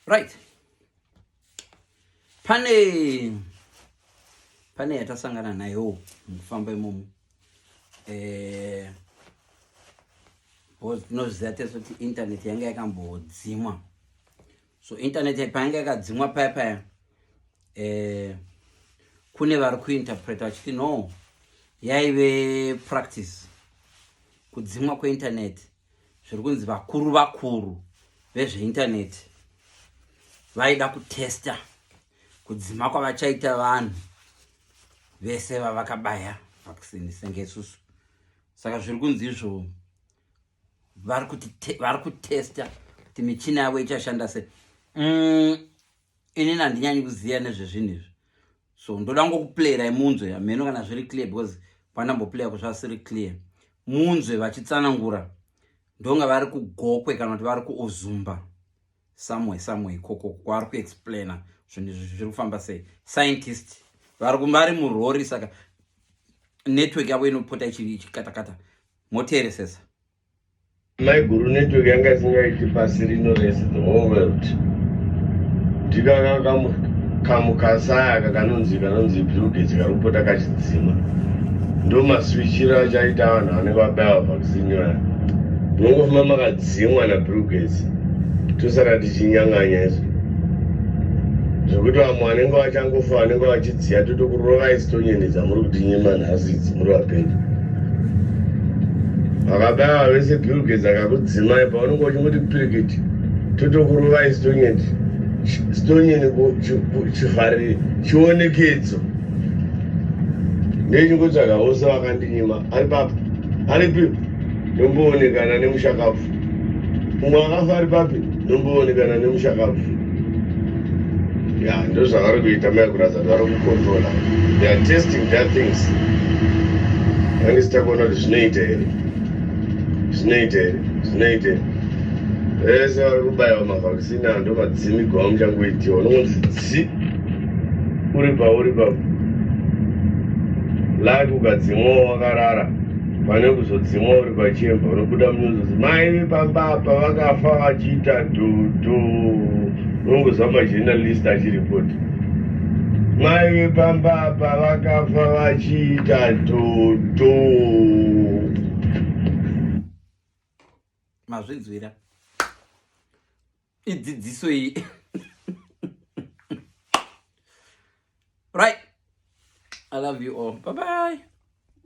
Right, pane pane yatasangana nayo mukufamba imomo eh, because tinozviziva tese kuti internet yanga yakambodzimwa. So internet payanga yakadzimwa paya paya, kune vari kuinterpreta vachiti no, yaive practice kudzimwa kweinternet. Zviri kunzi vakuru vakuru vezveinternet vaida kutesta kudzima kwavachaita vanhu vese vavakabaya vaccine senge isusu. Saka zviri kunzi izvo vari kutesta kuti michina yavo ichashanda sei. Inini handinyanyi kuziva nezvezvinhu izvi, so ndoda ngokuplayera munzwe hameno kana zviri clear, because pandamboplaya kuzvasiri clear. Munzwe vachitsanangura, ndonga vari kuGokwe kana kuti vari kuOzumba, somewhere somewhere ikoko kwavari kuexplaina zvinhu izvi zviri kufamba sei. Scientist vari murori, saka network yavo inopota ichikatakata. Moteeresesa. Maiguru, network yanga isingaiti pasi rino rese, the whole world. Ndikaka kamukasaya aka kanonzi Bill Gates kari kupota kachidzima. Ndo maswichiro achaita vanhu vanenge vabaiwa vaccine vaya. Munongofuma makadzimwa naBill Gates, tosara tichinyang'anya izvo zvekuti vamwe vanenge vachangofa, vanenge vachidziya, totokurovai stonyeni dzamuri kutinyima nhasi idzi muri vapenyu. Vakabaiwa vese, Bill Gates akakudzimai, paunenge uchingoti pirikiti, totokurovai stonyeni, stonyeni chivhariri chionekedzo. Ndechingotsvaga vose vakandinyima, ari papi, aripi, ndomboonekana nemushakabvu. Umwe akafa ari papi, ndomboonekana nemushakabvu. Ya, ndo zvavari kuita mai, kuratidza kuti vari kucontrola. They are testing their things. Vange sitakuona kuti zvinoita here, zvinoita here, zvinoita here. Vese vari kubayiwa mavaccine ando madzimigwa amuchangoitiwa, unongonzi dzi uri pauri papo like ukadzimwawo wakarara pane kuzodzimwa uri pachemba. Unobuda munyuzi, mai vepamba apa vakafa vachiita dhodho. Unongozwa majournalist achiripoti, mai vepamba apa vakafa vachiita dhodho. Mazvinzwira idzidziso iyi. Right, I love you all. Bye bye.